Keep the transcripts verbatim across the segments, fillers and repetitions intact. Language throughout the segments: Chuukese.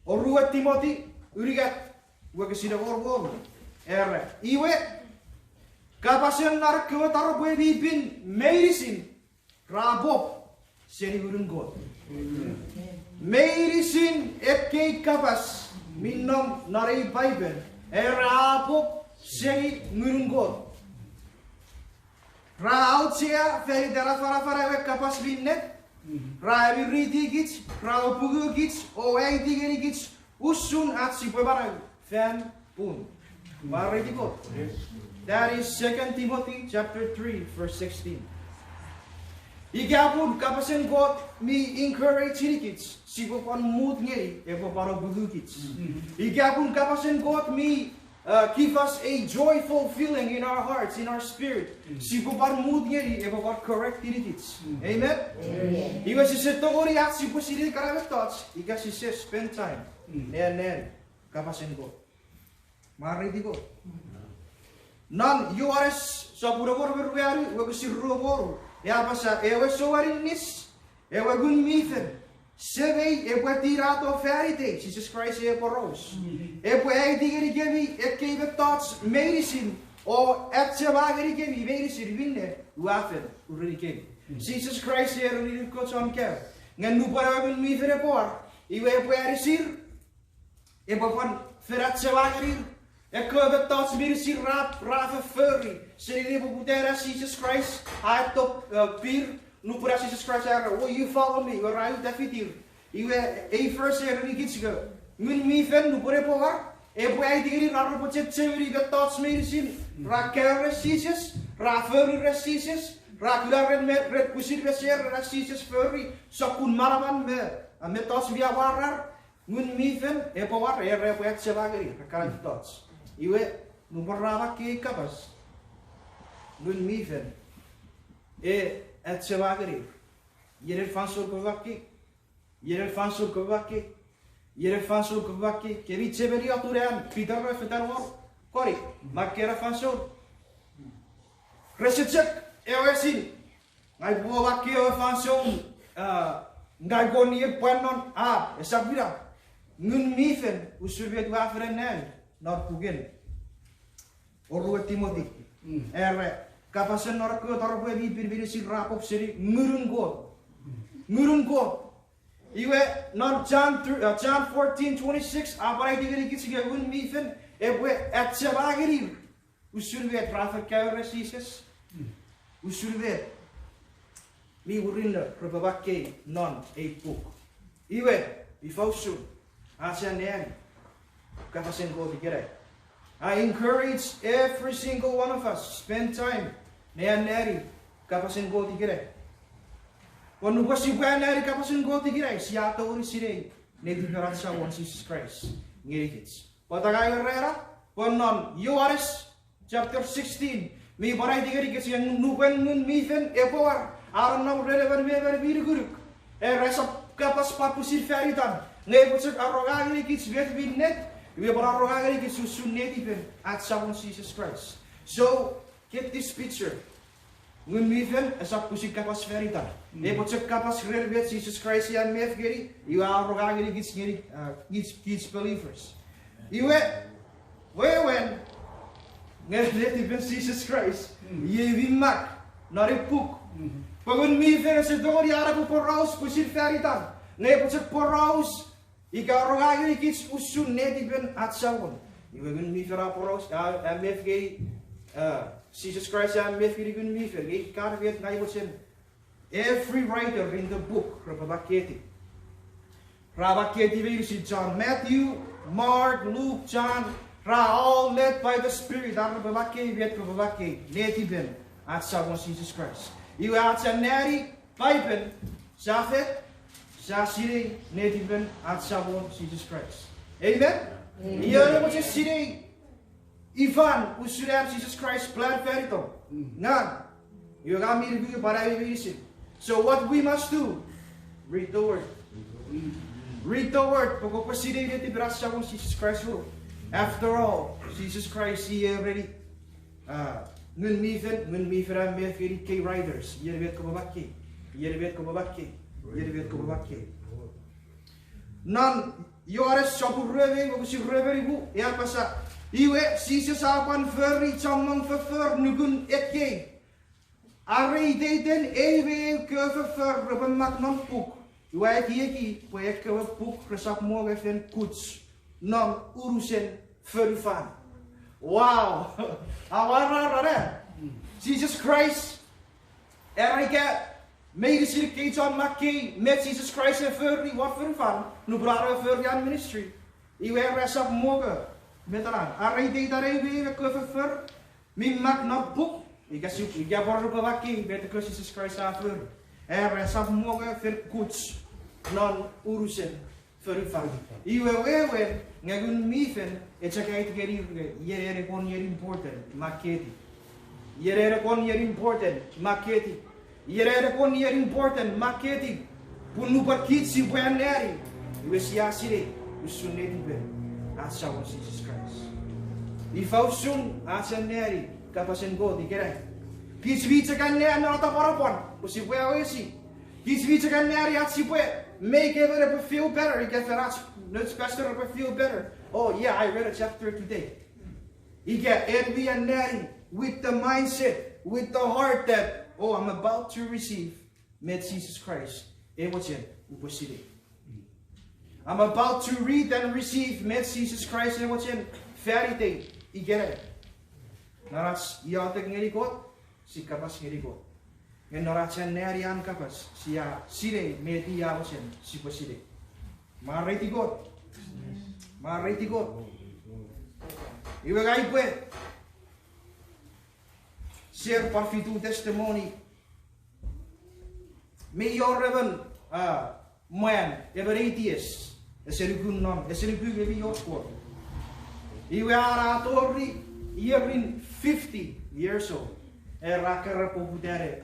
Oruen Timoti, unungat, wokisin engon me wonu. Era, iwe, kapasen non ekkewe taropwe mi pin meinisin ra pop seni ngunun Kot. Meinisin ekkei kapas mi nom non ei Paipen, era a pop seni ngunun Kot. Ra auchea fan iten afanafana ewe kapas mi ennet, ra emiriti kich, ra apungu kich, o aiti ngeni kich usun ach sipwe manau fan pun. Mwareiti Kot. That is Second Timothy chapter three, verse sixteen. Ika pun kapasen Kot mi encourage-ini kich, sipwe pwan mut ngeni epwe pwan apungu kich. Ika pun kapasen Kot mi uh, give us a joyful feeling in our hearts, in our spirit. Sipwe pwan mut ngeni epwe pwan correct-ini kich. Amen? Iwe sise tongeni ach sipwe sinei ekkana mettoch ika sise spend time ne anneani kapasen Kot. Mwareiti Kot. Non Johannes sopun engon me ruanu, wokisin rue me wonu, a apasa, ewe souaninnis, ewe Ngun mi Fel, Semei epwe tinato fan itei, Jises Kraist e poraus, epwe aiti ngenikemi ekkei mettoch meinisin, o achema ngenikemi meinisin minne ua fen urenikemi. Jises Kraist e ereni ekkoch chon kaeo, nge nupwen ewe Ngun mi Fel epwe war, iwe epwe anisir, epwe pwan fen achema ngenir ekkewe mettoch meinisin ra, ra fen fori seni nepoputan an Jises Kraist a eto, uh, Piter, nupwen an Jises Kraist a era, will you follow me? Iwe ra uta fitir. Iwe ei verse a ereni kich nge Ngun mi Fel nupwen epwe war, epwe aiti ngenir ar repwe chechemeni mettoch meinisin ra kaeo ren Jises, ra fori ren Jises, ra kuna ren me, ren pwisin meser ren an Jises fori sokkun manaman me, uh, mettoch mi amwarar. Ngun mi Fel epwe war, era epwe achema ngenir ekkana mettoch. Iwe, nupwen ra makkei ei kapas, Ngun mi Fel e achema ngenir. Ienen fansoun kopwe makkei, ienen fansoun kopwe makkei, ienen fansoun kopwe makkei. Kemi chechemeni atun an Piter a fetan won konik, makkei ena fansoun. Rese chok ewe sin, ngang upwe makkei ewe fansoun, uh, ngang kon nien pwan non, a, esap ina. Ngun mi Fel, usun met ua fen anneani non puken Oruen Timoti. Era, kapasen non ekkewe taropwe mi pin meinisin ra pop seni ngunun Kot. Ngunun Kot. Iwe non John three, uh, John fourteen twenty-six, a pwan aiti ngenikich nge Ngun mi Fel epwe achema ngenir usun met ra fen kaeo ren Jises, usun met mi murinno repwe makkei non ei puk. Iwe, ifa usun ach anneani kapasen Kot ikenai? I encourage every single one of us, spend time ne anneani kapasen Kot ikenai. Pwe nupwen sipwe anneani kapasen Kot ikenai, sia tongeni sinei netipen ach Samon Jises Kraist ngenikich. Pwata ngang ua ereni ena? Pwe non Johannes chapter sixteen, mi pwan aiti ngenikich nge nupwen Ngun mi Fel epwe war, a nonnom ren emon me emon mi nukunuk. Era esap kapas pwan pwisin fan itan, nge epwe chok aronga ngenikich met mi ennet, iwe pwan aronga ngenikich usun netipen ach Samon Jises Kraist. So, get this picture. Ngun mi Fel esap pwisin kapas fan itan. Epwe chok kapas ren met Jises Kraist a mef ngeni, iwe a aronga ngenikich ngeni, uh, kich, kich believers. Iwe, wewen, nge netipen Jises Kraist, iei mi mak non ei puk. Pwe Ngun mi Fel ese tongeni an epwe poraus pwisin fan itan, nge epwe chok poraus ika aronga ngenikich usun netipen ach Samon. Iwe Ngun mi Fel a poraus, a, a mef ngeni, uh, Jises Kraist a mef ngeni Ngun mi Fel, nge ika met ngang ua mochen every writer in the book repwe makketi. Ra makketi meinisin, John, Matthew, Mark, Luke, John, ra all led by the Spirit, ar repwe makkei met repwe makkei, netipen ach Samon Jises Kraist. Iwe ach anneani Paipen, sia fet, sia sinei netipen ach Samon Jises Kraist. Amen? Ion epwe mochen sinei ifan usun an Jises Kraist plan fan itom, ngang, iwe ngang mi nuku pwan ami meinisin. So what we must do? Read the word. Read the word, pwe kopwe sinei netipen ach Samon Jises Kraist. After all, Jises Kraist i ereni, uh, Ngun mi Fel, Ngun mi Fel a mef ngeni key writers, iei met kopwe makkei, iei met kopwe makkei, iei met kopwe makkei. Non Ioanes sopun rue me ew wokisin rue me nimu, e apasa, iwe Jises a pwan fori chommong foffor nukun ekkei. Are iteiten ei me ew kewe foffor repwe mak non puk, ua ekieki pwe ekkewe puk resap mongo fen kuch non unusen fonufan. Wow! Amwarar, a? Jises Kraist, era ika meinisin ekkei chon makkei met Jises Kraist e fori won fonufan nupwen an epwe fori an ministry, iwe resap mongo met ena. Are iteiten ei me ew kewe foffor mi mak non puk, ika sip, ika pwan repwe makkei met ekkewe Jises Kraist a fori, resap mongo fen kuch non unusen fonufan. Iwe wewen, nge Ngun mi Fel e chok aiti ngenir nge iei ena kon ien important makketi. Iei ena kon ien important makketi. Iei ena kon ien important makketi. Pun nupwen kich sipwe anneani, iwe sia sinei usun netipen ach Samon Jises Kraist. Ifa usun ach anneani kapasen Kot ikenai? Kich mi chok anneani non tapwanapwan pwe sipwe awesi. Kich mi chok anneani ach sipwe make emon epwe feel better, ika fen ach nouch pastor epwe feel better. Oh yeah, I read a chapter today. Ika en mi anneani with the mindset, with the heart that, oh, I'm about to receive met Jises Kraist e mochen upwe sinei. I'm about to read and receive met Jises Kraist e mochen fan itei ikenai. Non ach iotek ngeni Kot, si kapas ngeni Kot. Nge non ach anneani an kapas, sia sinei met i a mochen sipwe sinei. Mwareiti Kot. Mwareiti Kot. Iwe ngang upwe share pwan fitu testimony. Mi wor emon, ah, mwan, emon atheist, ese nuku non, ese nuku nge mi wor Kot. Iwe a tori ierin fifty years old, era a keran poputa ne,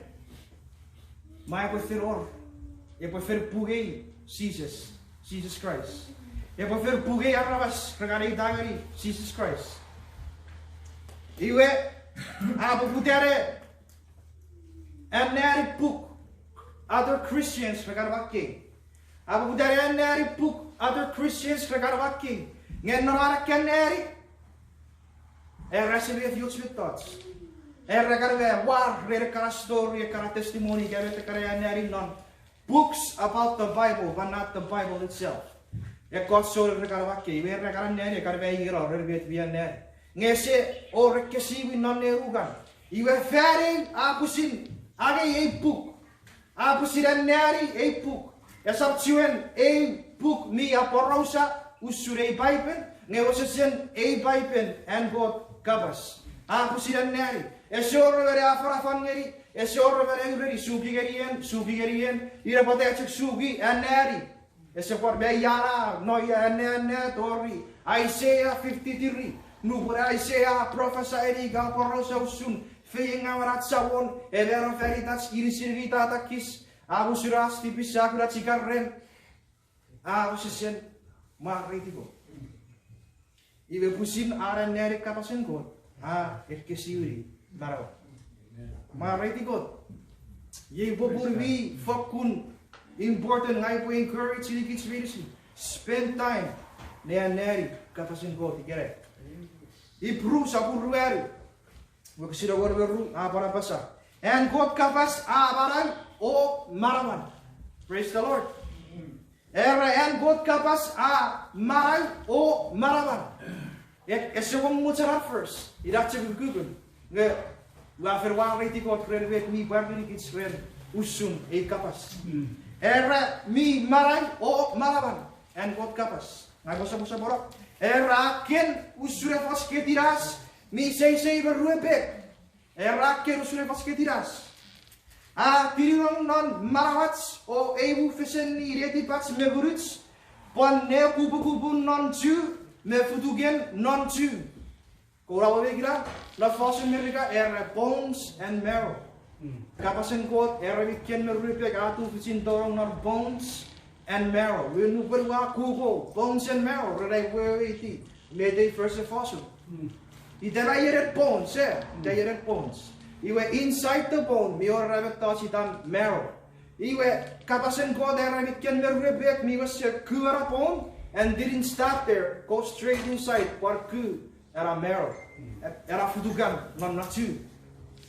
ma epwe fen wor, epwe fen pungei Jises, Jises Kraist. Epwe fen pungei aramas re kan eita ngeni Jises Kraist. Iwe, a poputa ne anneani puk other Christians re kan makkei. A poputa ne anneani puk other Christians re kan makkei. Nge non an anneani, era ese mefi och mettoch. Era kan war ren ekkana story, ekkana testimony, ika met ekkana anneani non books about the Bible, but not the Bible itself. Ekkoch souneng re kan makkei, iwe ra kan anneani, kan me iro ren met mi anneani. Nge ese wor ekkesiwin non nenukan. Iwe fan eu a pwisin angei ei puk. A pwisin anneani ei puk. Esap chiwen ei puk mi aporausa usun ei Paipen, nge wesewesen ei Paipen an Kot kapas. A pwisin anneani. Ese wor emon a afanafan ngeni, ese wor emon a ureni suki ngeni en, suki ngeni en, ina pwata chok suki, anneani. Ese pwan me iana, no ia anneani tori Isaiah fifty-three. Nupwen Isaiah a prophesy-ni ika aporausa usun feiengawen ach Samon, e mano fan itach, inisin mi tatakis, a musuno ach tipis, a kuna chikar ren, a wesewesen mwareiti Kot. Iwe pwisin an anneani kapasen Kot a ekkesiwini manauan. Mwareiti Kot. Iei popun mi fokkun important ngang upwe encourage-ini kich meinisin. Spend time ne anneani kapasen Kot ikenai. Ipru sopun ruanu, wokisin engon me ru a pwan apasa, an Kot kapas a manau o manaman. Praise the Lord. Era an Kot kapas a manau o manaman. E, ese wor mochen at first, ina chok ukukun. Nge ua fen mwareiti Kot ren met mi pwar ngenikich ren usun ei kapas. Era mi manau o manaman an Kot kapas. Ngang upwe soposopono. Era a ken usun efoch ketinas mi seisei me ruepek. Era a ken usun efoch ketinas. A tininong non manauach o eimufeseni netipach me ngunuch, pwan nekupukupun non chu me futuken non chu. Kouno we mekina, non fosun Merika era bones and marrow. Kapasen Kot era mi ken me ruepek a tufichin tonong non bones and marrow. Iwe nupwen ua Google bones and marrow, ren ai weweiti met ei verse e fosun. Ita na ierin bones, e? Ita ierin bones. Iwe inside the bone mi wor mettoch itan marrow. Iwe kapasen Kot era mi ken me ruepek mi wesen ku ena bone. And didn't stop there, go straight inside, pwan ku ena marrow, ena futukan non nachu.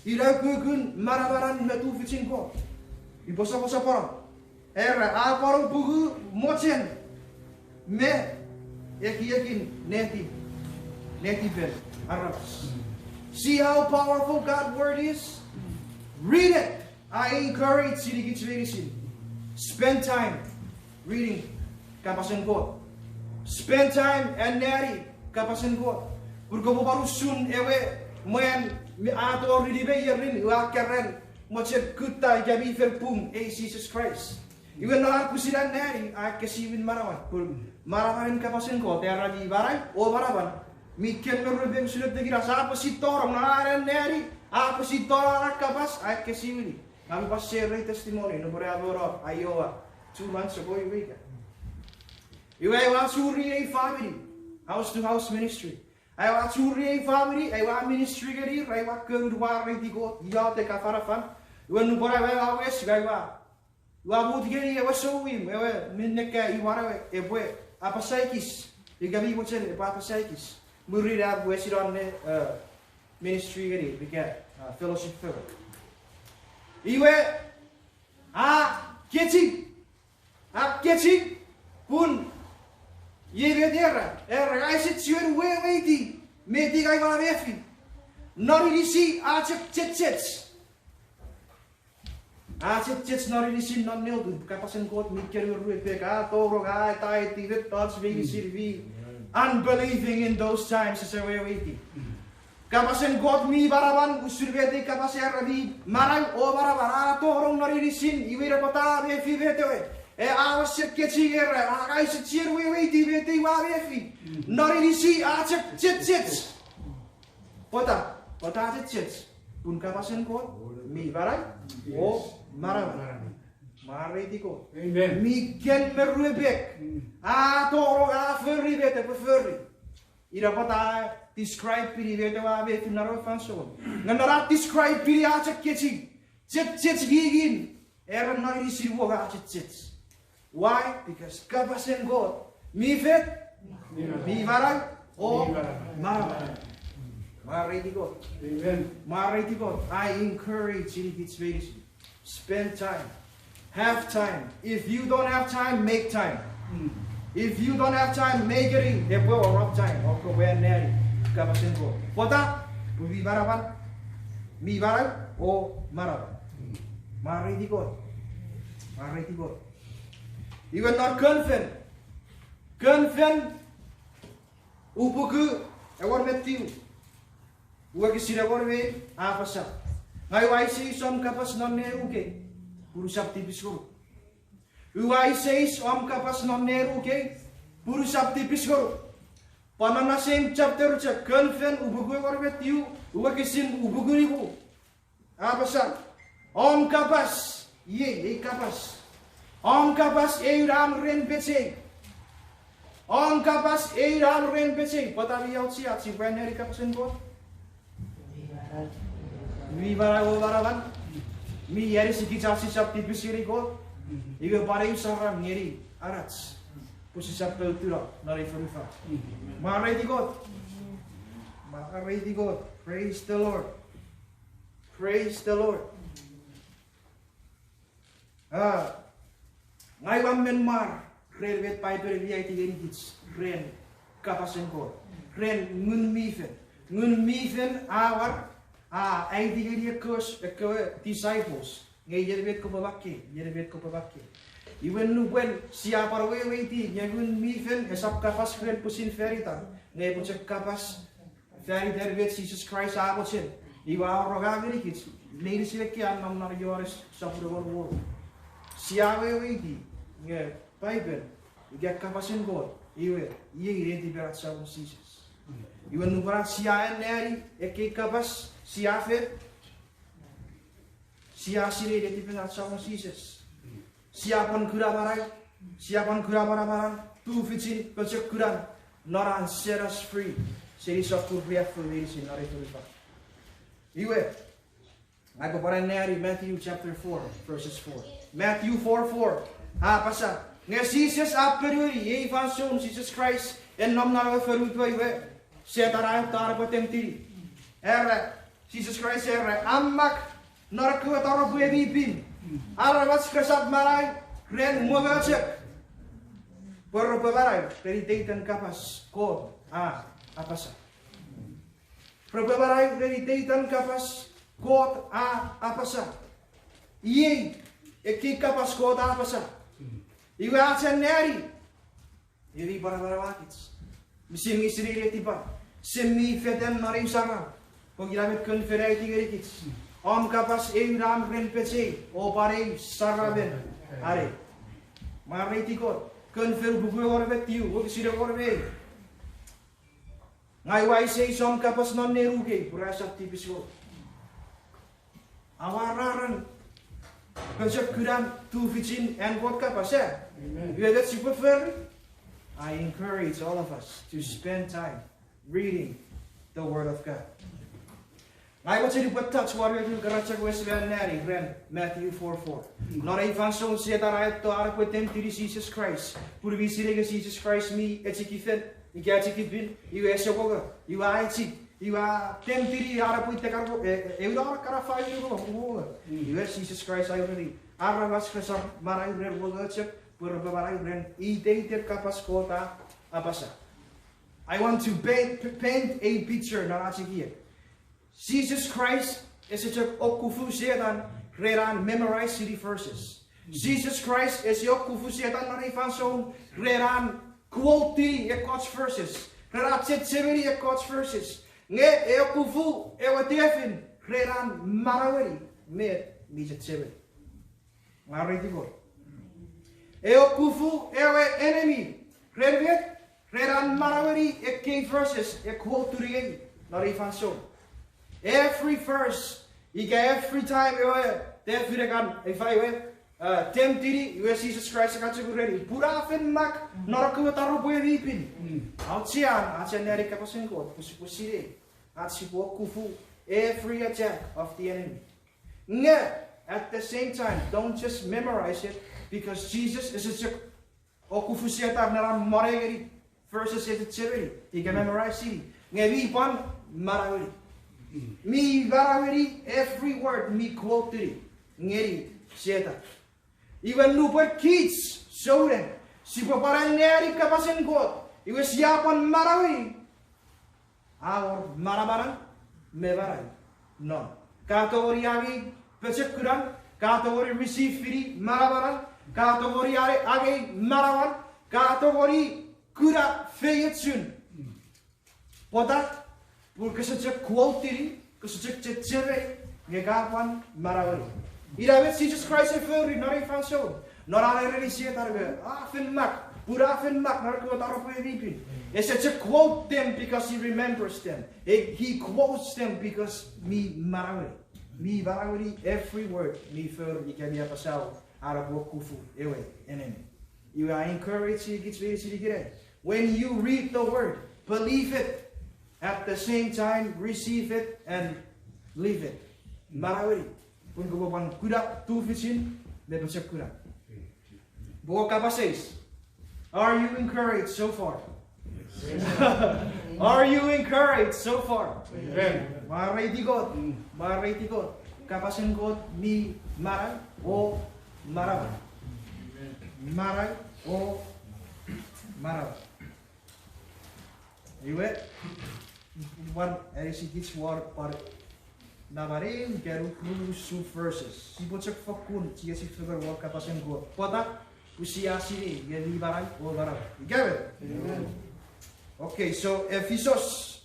Ina ukukun manamanan me tufichin Kot. Upwe soposopono. Era a pwan upuku mochen me ekiekin neti, netipen aramas. See how powerful God's word is? Read it. I encourage inikich meinisin. Spend time reading kapasen Kot. Spend time anneani kapasen Kot. Pun kopwe pwan usun ewe mwan mi a tori nime ierin, iwe a keran mochen kutta ika mi fen pung ei Jises Kraist. Iwe non an pwisin anneani a ekkesiwin manauan, pun manamanen kapasen Kot era mi manau o manaman, mi ken me ruepek. Usun ewe kinas a pwisin tonong non an anneani, a pwisin tonong an kapas a ekkesiwini. Ngang upwe share testimony nupwen a mono Iowa two months ago iwe ika. Iwe aua churi ei famini, house to house ministry. Aua churi ei famini, aua ministry ngenir, aua kon mwareiti Kot, iotek, afanafan. Iwe nupwen aua wes, iwe aua, ua mut ngeni ewe souimw, ewe minne ka iwan ewe epwe apasa ekis, ika mi mochen epwe apasa ekis. Mwirin a wes non ne, ministry ngeni, ika, fellowship fengen. Iwe, a kechiw, a kechiw, pun iei met era, era, ngang use chiwen weweiti met ngang ua mefi. Non inisi a chok chechech. A chechech non inisin non neotun, kapasen Kot mi ken me ruepek, a tonong, a atai, a etiwa mettoch meinisin mi unbelieving in those times, ese weweiti. Kapasen Kot mi manaman, usun met ei kapas era mi manau o manaman, a tonong non inisin, iwe ina pwata a mefi met ewe. E a wesen kechiw era, a, ngang use chiwen weweiti met ei ua mefi. Non inisi a chok chechech. Pwata, pwata chechech? Pun kapasen Kot mi manau o manaman. Mwareiti Kot. Mi ken me ruepek. A tonong, a fori met epwe fori. Ina pwata a describe-ini met ewe a mefi non ewe fansoun. Nge non a describe-ini a chok kechiw. Chechech ngingin. Era non inisin won a chechech. Why? Because kapasen Kot mi fen, mi manau o manaman. Mwareiti Kot. Mwareiti Kot. I encourage inikich meinisin, spend time. Have time. If you don't have time, make time. If you don't have time, make it in. Epwe wor time o kopwe anneani kapasen Kot. Pwata? Pun mi manaman, mi manau o manaman. Mwareiti Kot. Mwareiti Kot. Iwe non Konfen, Konfen, upuku engon me tiu, wokisin engon me ew, a apasa, ngang ua iseis om kapas non nenukei, pun usap tipis ngonuk. Ua iseis om kapas non nenukei, pun usap tipis ngonuk. Pwan non na same chapter chok, Konfen, upuku engon me tiu, wokisin upuku nimu. A apasa, om kapas, iei ei kapas, om kapas eu nam ren pechei. Om kapas eu nam ren pechei. Pwata mi auchea ach sipwe anneani kapasen Kot? Mi manau o manaman. Mi anisikich ach sisap tipis ngeni Kot. Iwe pwan eu saram ngeni anach, pwe sisap poutuno non ei fonufan. Mwareiti Kot. Mwareiti Kot. Praise the Lord. Praise the Lord. A, ngang ua men mwar ren met Paipen mi aiti ngenikich ren kapasen Kot, ren Ngun mi Fen. Ngun mi Fen a war, a aiti ngeni ekkewe, ekkewe disciples, nge iei met kopwe makkei, iei met kopwe makkei. Iwe nupwen sia pwan weweiti nge Ngun mi Fen esap kapas ren pwisin fan itan, nge epwe chok kapas fan iten met Jises Kraist a mochen, iwe a rong ngenikich, meinisin ekkei a nom non Johannes sopun engon me wonu. Sia weweiti nge Paipen ika kapasen Kot, iwe iei netipen ach Samon Jises. Iwe nupwen sia anneani ekkei kapas, sia fen, sia sinei netipen ach Samon Jises. Sia pwan kuna manau, sia pwan kuna manamanan, tufichin pochokunan, non an set us free seni sokkun riaffou meinisin non ei fonufan. Iwe, ngang upwe pwan anneani Matthew chapter four, verses four. Matthew four four, a apasa, Nge Jises a ponueni ei fansoun Jises Kraist e nom non ewe fonu pwe iwe Setan a eto an epwe temptini. Era, Jises Kraist era, a mak non ekkewe taropwe mi pin, aramas resap manau ren mongo chok, pwe repwe manau ren iteiten kapas Kot a apasa. Repwe manau ren iteiten kapas Kot a apasa. Iei ekkei kapas Kot a apasa. Iwe ach anneani, iei mi pwan amanaua kich. Mise mi sinei netipan, sia mi fetan non eu saram, pokiten met Kot a fen aiti ngenikich. Om kapas eu nam ren pechei o pwan eu saramen anei. Mwareiti Kot, Kot a fen puku engon me tiu, wokisin engon me eu. Ngang ua iseis om kapas non nenukei pwe ra esap tipis ngonuk. Amwararen pochokunan tufichin an Kot kapas, e? Iwe met sipwe fori? I encourage all of us to spend time reading the Word of God. Ngang mochen upwe touch won ewe karacho wes me anneani ren Matthew four four. Non ei fansoun Setan a eto an epwe temptini Jises Kraist, pun mi sinei nge Jises Kraist mi echikifen, ika echikipin, iwe ese mongo, iwe a echik, iwe a temptini an epwe itekan, e, e, ewe non kana fai mongo, mongo. Iwe Jises Kraist a ureni, aramas resap manau ren mongo chok, pwe repwe manau ren iteiten kapas Kot a apasa. I want to paint, paint a picture non ach ekiek. Jises Kraist ese chok okufu Setan ren an memorize-ini verses. Jises Kraist ese okufu Setan non ei fansoun ren an quote-ini ekkoch verses, ren an chechemeni ekkoch verses. Nge e okufu ewe tefin ren an manaueni met mi chechemeni. Mwareiti Kot. E okufu ewe enemy ren met? Ren an manaueni ekkei verses e quote-ini non ei fansoun. Every verse, ika every time ewe tefin e kan, ifa ewe, uh, temptini, iwe Jises Kraist a kan chok ureni, pun a fen mak non ekkewe taropwe mi pin. Auchean, ach anneani kapasen Kot pwe sipwe sinei ach sipwe okufu every attack of the enemy. Nge, at the same time, don't just memorize it, because Jises ese chok okufu Setan ren an monengeni verses e chechemeni ika memorize-ini, nge mi pwan manaueni. Mi manaueni every word mi quote-ini ngeni Setan. Iwe nupwen kich souneng sipwe pwan anneani kapasen Kot, iwe sia pwan manaueni, a wor manamanan me manau non. Ka tongeni angei pochokunan, ka tongeni receive-ini manamanan, ka tongeni angei manauan, ka tongeni kuna feiochun. Pwata? Pun kese chok quote-ini, kese chok chechemeni, nge ka pwan manaueni. Ina met Jises Kraist e fori non ei fansoun. Non an ereni Setan we, a fen mak, pun a fen mak non ekkewe taropwe mi pin. Ese chok quote them because he remembers them. He, he quotes them because mi manaueni. Mi manaueni every word mi fori ika mi apasa an epwe okufu ewe enemy. Iwe I encourage-ini kich meinisin ikenai, when you read the word, believe it. At the same time, receive it and live it. Manaueni. Pun kopwe pwan kuna tufichin me pochokunan. Pwe kapas eis. Are you encouraged so far? Are you encouraged so far? Mwareiti Kot. Mwareiti Kot. Kapasen Kot mi manau o manau. Manau o manau. Iwe, pwan anisikich wor pwan namanam ika runusu verses. Sipwe chok fokkun chiechi fengen won kapasen Kot. Pwata? Pun sia sinei nge mi manau o manau. Ika met? Okay, so Efisos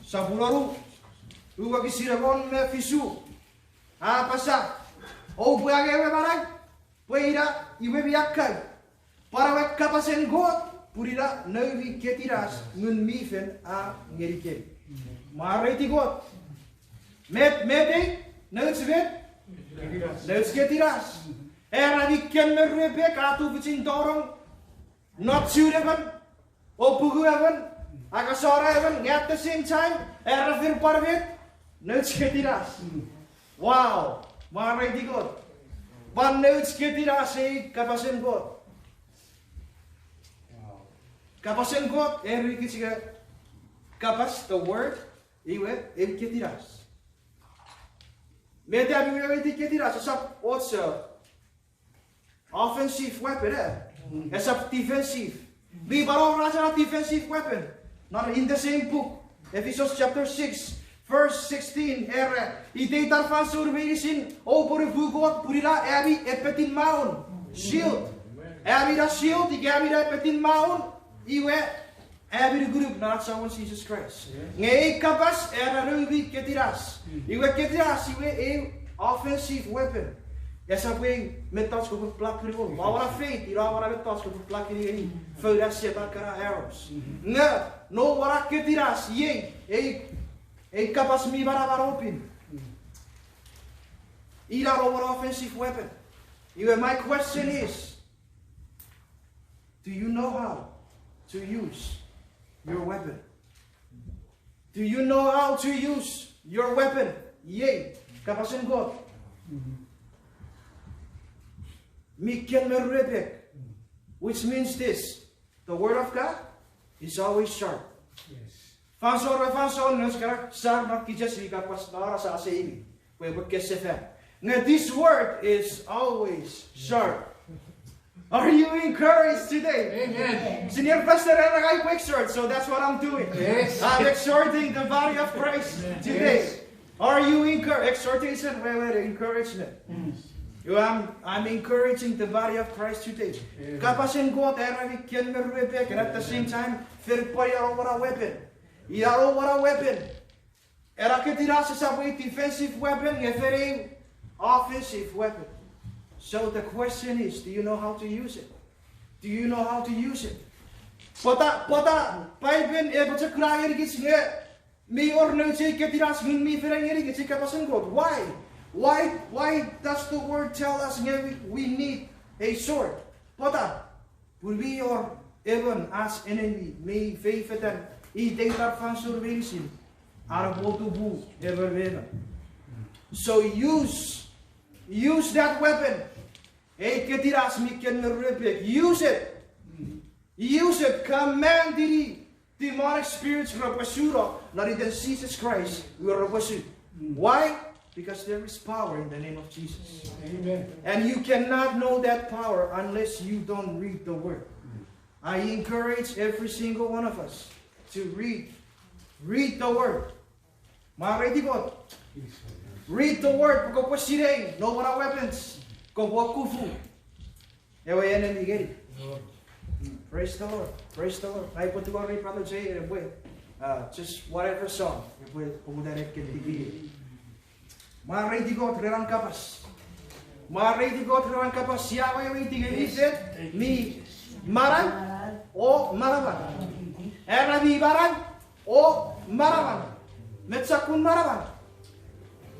sopun wonu, wokisin engon me fisu, a apasa, oupwe angei ewe manau, pwe ina iwe mi akkau, pwan ewe kapasen Kot, pun ina noumi ketinas Ngun mi Fel a ngenikemi. Mwareiti Kot. Met, met ei? Nouch met? Nouch ketinas. Era mi ken me ruepek a tufichin tonong non chun emon o pungun emon, akasona emon, nge at the same time era fen pwan met? Nouch ketinas. Wow, mwareiti Kot. Pwan nouch ketinas ei kapasen Kot. Kapasen Kot, eri kich nge kapas, the word, iwe, ew ketinas. Met ami weweiti ketinas, esap och, uh, offensive weapon, eh? Esap defensive. Mi pwan wor ach ena defensive weapon. Non in the same book, Ephesians chapter six, verse sixteen, era, iteitan fansoun meinisin, oupwe nuku Kot pun ina ami epetin maun. Shield. Ami na shield, ika ami na epetin maun, iwe, ami nukunuk non ach Samon Jises Kraist. Nge ei kapas era noumi ketinas. Iwe ketinas iwe ew offensive weapon. Esap ew mettoch kopwe block-ini. Ua wona faith, ina wona mettoch kopwe block-ini ngeni foun an Setan kana arrows. Nge, no wona ketinas iei, ei, ei kapas mi manaman o pin. Ina no wona offensive weapon. Iwe my question is, do you know how to use your weapon? Do you know how to use your weapon? Iei, kapasen Kot. Mi ken me ruepek. Which means this, the word of God is always sharp. Fansoun me fansoun, nge sia kan sar non kichech ika pwas nora sa seimi. Pwe epwe kesefan. Nge this word is always sharp. Are you encouraged today? Amen. Senior pastor era ngang pwe exhort, so that's what I'm doing. I'm exhorting the body of Christ today. Are you encouraged? Exhortation, wewen encouragement. I'm encouraging the body of Christ today. Kapasen Kot era mi ken me ruepek, and at the same time, fen pwan ina no wona weapon. Ina no wona weapon. Ena ketinas esap ew defensive weapon, nge fen ew offensive weapon. So the question is, do you know how to use it? Do you know how to use it? Pwata, pwata, Paipen epwe chok kuna ngenikich nge mi wor nouch ei ketinas Ngun mi Fel a ngenikich ei kapasen Kot. Why? Why, why does the word tell us nge we, we need a sword? Pwata? Pun mi wor emon ach enemy mi feifetan iteitan fansoun meinisin an epwe otupu emon me emon. So use, use that weapon. Ei ketinas mi ken me ruepek. Use it. Use it. Command-ini demonic spirits repwe suno non iten Jises Kraist, iwe repwe su. Why? Because there is power in the name of Jesus. And you cannot know that power unless you don't read the word. I encourage every single one of us to read, read the word. Mwareiti Kot. Read the word, kopwe sinei no wona weapons, kopwe kufu ewe enemy ngeni. Praise the Lord. Praise the Lord. Ngang upwe tungorei Brother Jay epwe, uh, just whatever song epwe poputa ne ken tipini. Mwareiti Kot ren an kapas. Mwareiti Kot ren an kapas. Sia weweiti ngeni Kot mi manau o manaman. Era mi manau o manaman. Met sokkun manaman?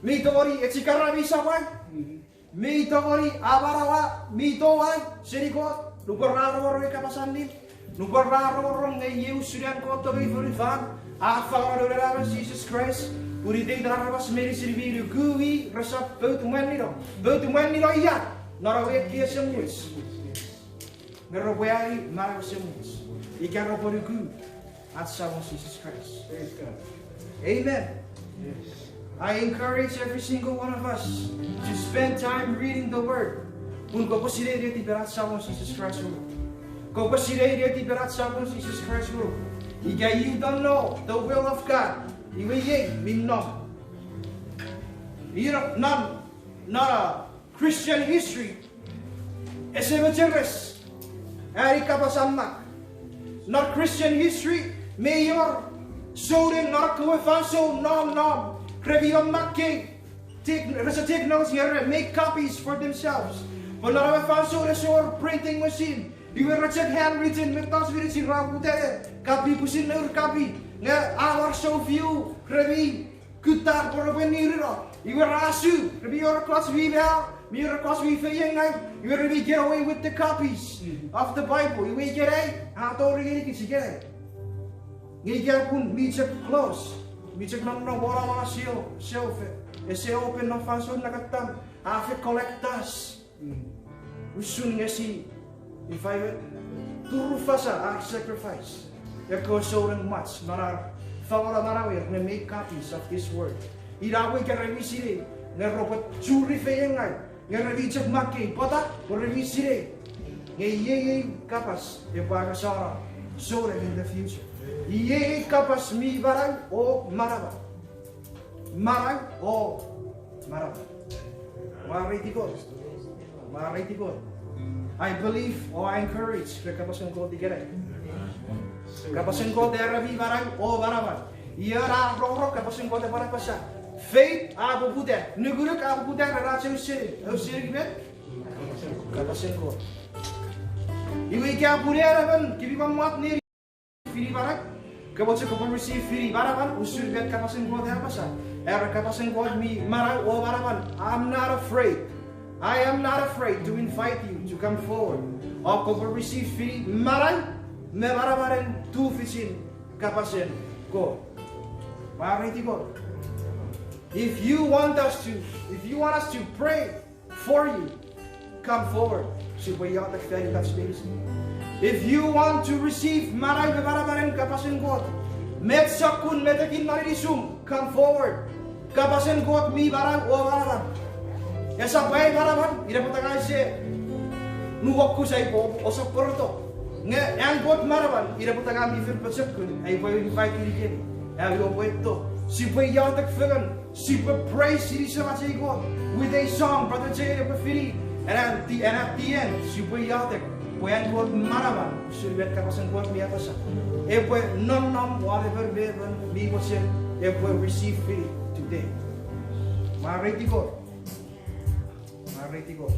Mi tongeni echikara mi samau. Mi tongeni amanaua mi towau seni Kot nupwen ra rongorong ei kapas allim. Nupwen ra rongorong nge iei usun an Kot tongei fonufan, a fangeno Noun we Anaemon Jises Kraist pun iteiten aramas meinisin mi nuku i resap pout mwanino. Pout mwanino ia? Non ewe ekkei esemuch. Nge repwe ani manau esemuch ika repwe nuku ach Samon Jises Kraist. Amen. I encourage every single one of us to spend time reading the word. Pun kopwe sinei netipen ach Samon Jises Kraist Uruk. Kopwe sinei netipen ach Samon Jises Kraist Uruk. Ika you don't know the will of God, iwe iei mi nom. You know, non, non, uh, Christian history ese mecheres ani kapas a mak. Non Christian history mi wor souneng non ekkewe fansoun nom nom, re mi makkei, rese take notes nge re make copies for themselves. Pwe non ewe fansoun ese wor printing machine, iwe re chok handwritten mettoch meinisin ra poputa ne copy pwisin nour copy, nge a wor so few re mi kutta pwe repwe nirino. Iwe ra su, re mi wor ekkoch mi mano, mi wor ekkoch mi feiengau, iwe re mi get away with the copies of the Bible. Iwe ikenai a tori ngenikich ikenai. Nge ika pun mi chok close, mi chok nonnom won ewe shelf, shelf, ese open non fansoun nangattam, a fen collect dust. Usun nge si, if I were, turufasa ar sacrifice. Ekkewe souneng mwach non ar fangeno manauer ne make copies of this word. Ina pwe ika re mi sinei, nge repwe churi feiengau, nge re mi chok makkei pwata, pwe re mi sinei. Nge iei ei kapas epwe angasano souneng in the future. Iei ei kapas mi manau o manaman. Manau o manaman. Mwareiti Kot. Mwareiti Kot. I believe o I encourage ren kapasen Kot ikenai. Kapasen Kot era mi manau o manaman. Ion a rongorong kapasen Kot epwe apasa. Faith a poputa, nukunuk a poputa ren ach ausening. Ausening met? Kapasen Kot. Iwe ika pun en emon, kemi pwan mwat neni fini manau, kopwe chok kopwe receive fini manaman, usun met kapasen Kot a apasa. Era kapasen Kot mi manau o manaman. I'm not afraid. I am not afraid to invite you to come forward. O kopwe receive fini manau me manamanen tufichin kapasen Kot. Mwareiti Kot. If you want us to, if you want us to pray for you, come forward. Sipwe iotek fan itach meinisin. If you want to receive manau me manamanen kapasen Kot, met sokkun metekin non inisum, come forward. Kapasen Kot mi manau o manaman. Esap ai manaman, ina pwata ngang use nuokus ai pwe ousap pworeto. Nge an Kot manaman, ina pwata ngang mi fen pochokun ai pwe invite-ini kemi. Ami oupwe etto. Sipwe iotek fengen. Sipwe praise-ini Semach ei Kot with a song, Brother Jay epwe fini. And at the, and at the end, sipwe iotek pwe an Kot manaman, usun met kapasen Kot mi apasa, epwe nonnom won emon me emon mi mochen epwe receive fini today. Mwareiti Kot. Mwareiti Kot.